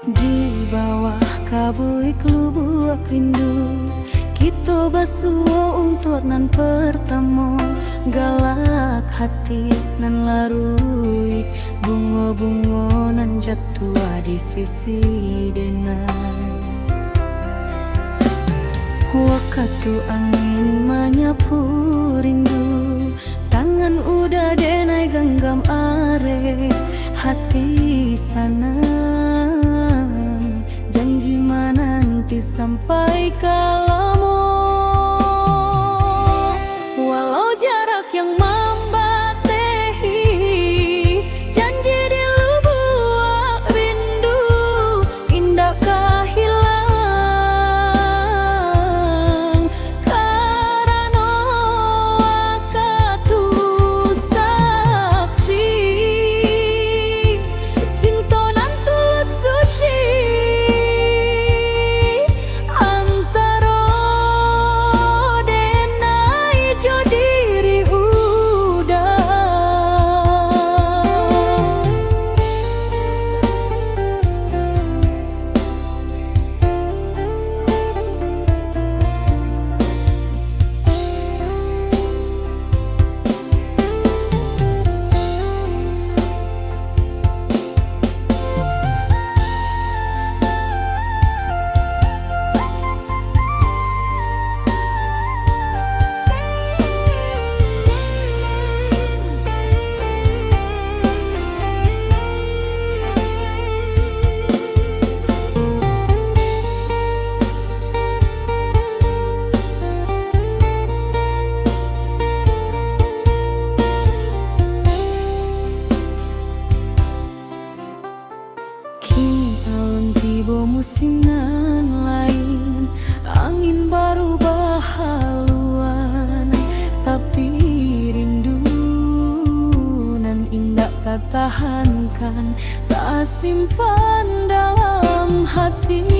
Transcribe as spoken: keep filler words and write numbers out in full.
Di bawah kabuik lubuak rindu, kito basuo untuak nan partamo. Galak hati nan laruik, bungo-bungo nan jatuah di sisi denai. Wakatu angin manyapu rindu, tangan uda denai ganggam arek, hati sanang, janji mananti sampai ka lamo. Walau jarak yang mambatehi, janji di lubuak rindu indak ka hilang, karano wakatu saksi cinto nan tulus suci antaro denai jo diri uda. Kini alun tibo musim nan lain, angin barubah haluan, tapi rindu nan indak tatahankan, tasimpan dalam hati.